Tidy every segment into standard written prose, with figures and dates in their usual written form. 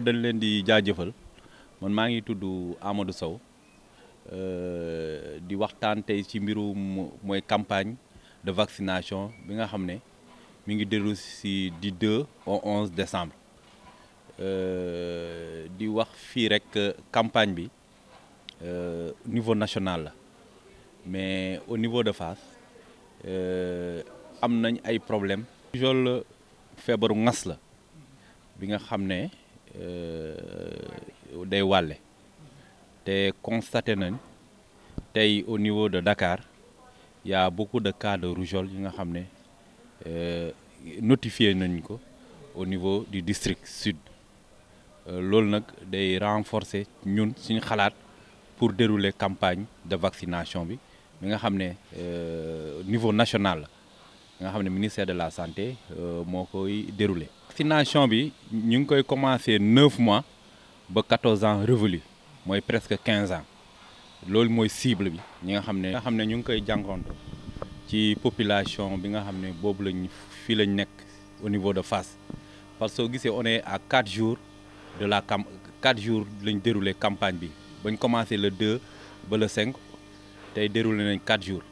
d'abord dañ leen di jaajëfal man maa ngi tudd Amadou Sow di waxtaan tey ci mbirum mooy campagne de vaccination bi nga xam ne mi ngi déroulé ci du 2 au 11 décembre di wax fii rek campagne bi niveau national la mais au niveau de Fass am nañ ay problèmes. rougeole feebaru ngas la bi nga xam ne day wàlle te constaté nañ tey au niveau de Dakar y a beaucoup de cas de rougeole yi nga xam ne notifié nañ ko au niveau du district sud loolu nag day renforcer ñun suñu xalaat pour dérouler campagne de vaccination bi nga xam ne niveau national la nga xam ne ministère de la santé moo koy dérouler. vaccination bi ñu ngi koy commencé 9 mois ba 14 ans révolu mooy presque 15 ans loolu mooy cible bi ñi nga xam ne ñu ngi koy jànkoonte ci population bi nga xam ne boobu lañ fii lañ nekk au niveau de Fass parce que soo gisee on est à 4 jours de la 4 jours lañ déroulé campagne bi bañ commencé le 2 ba le 5 tey déroulé nañ 4 jours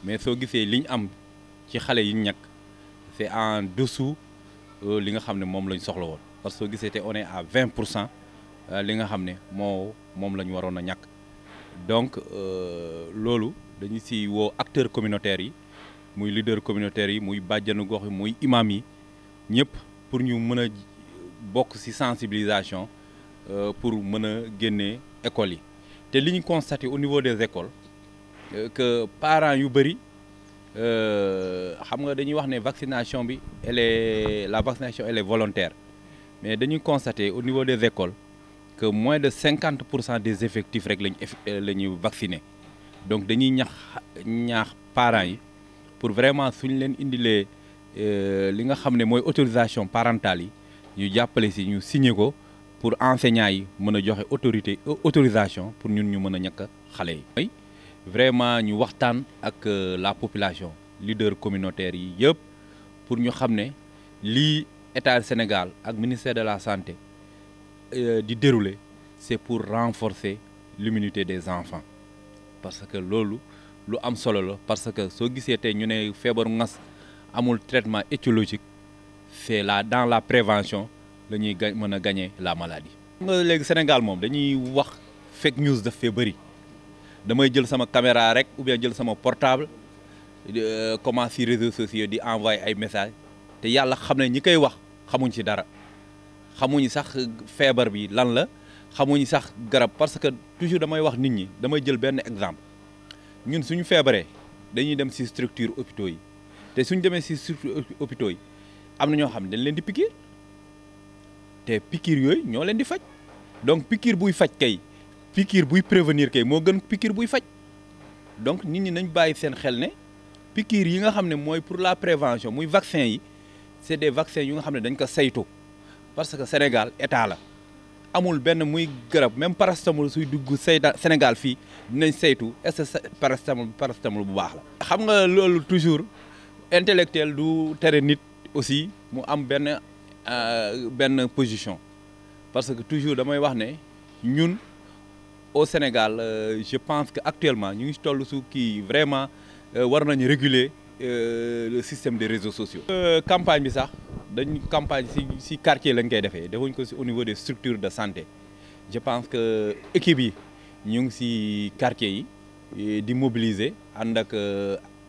mais soo gisee liñ am ci xale yi ñàkk c'est en dessous li nga xam ne moom lañ soxla woon parce que soo gisee te on est à 20% li nga xam ne moom la ñu waroon a ñàkk donc loolu dañu si woo acteurs communautaires yi muy leaders communautaires yi muy bàjjanu gox yi muy imam yi ñëpp pour ñu mën a bokk ci sensibilisation pour mën a génnee écoles yi te li ñu constaté au niveau des écoles que parents yu bëri xam nga dañuy wax ne vaccination bi la vaccination elle est volontaire mais dañuy constater au niveau des écoles que moins de 50% des effectifs rek la ñuy vacciner donc dañuy ñaax parents yi pour vraiment suñ leen indilee li nga xam ne mooy autorisation parentale yi ñu jàppale si ñu signer ko pour enseignants yi mën a joxe autorisation pour ñun ñu mën a ñàkk xale yi. vraiment ñu waxtaan ak la population leader communautaire yi yëpp pour ñu xam ne lii état Sénégal ak ministère de la santé di dérouler c'est pour renforcer l'immunité des enfants parce que loolu lu am solo la parce que soo gisee tey ñu ne feebaru ngas amul traitement étiologique c'est là dans la prévention la ñuy mën a gagner la maladie. nga léegi Sénégal moom dañuy wax fake news daf fee bëri. damay jël sama caméra rek ou bien jël sama portable commence ci réseaux sociaux di envoyer ay messages te yàlla xam ne ñi koy wax xamuñ ci dara xamuñu sax feebar bi lan la xamuñu sax garab parce que toujours damay wax nit ñi damay jël benn exemple ñun suñu feebaree dañuy dem ci structure hôpitaux yi te suñu demee ci structure hôpitaux yi am na ñoo xam ne dañ leen di piqûre te piqûre yooyu ñoo leen di faj donc piqûre buy faj kay. piqûre buy prévenir kay moo gën piqûre buy faj donc nit ñi nañ bàyyi seen xel ne piqûre yi nga xam ne mooy pour la prévention muy vaccin yi c'est des vaccins yu nga xam ne dañ ko saytu parce que Sénégal état la amul benn muy garab même paracétamol suy dugg Sénégal fii dinañ saytu est-ce que paracétamol bu baax la. xam nga loolu toujours intellectuel du tere nit aussi mu am benn position parce que toujours damay wax ne ñun. Au Sénégal je pense que actuellement ñu ngi toll su kii vraiment war nañu réguler le système des réseaux sociaux. campagne bi sax dañu campagne ci quartier lañ koy defee defuñ ko ci au niveau des structures de santé je pense que équipe yi ñu ngi ci quartier yi di mobiliser ànd ak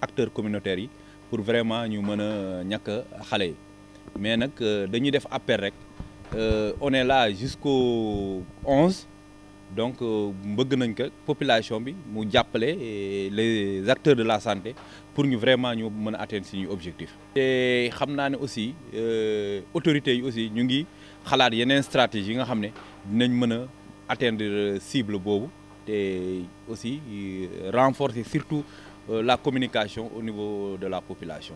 acteurs communautaires yi pour vraiment ñu mën a ñàkk xale yi mais nag dañuy def appel rek on est là jusqu'au 11. donc bëgg nañ ko population bi mu jàppale les acteurs de la santé pour ñu vraiment ñu mën a atteindre suñu objectif. te xam naa ne aussi autorités yi aussi ñu ngi xalaat yeneen stratégie yi nga xam ne dinañ mën a atteindre cible boobu te aussi renforcer surtout la communication au niveau de la population.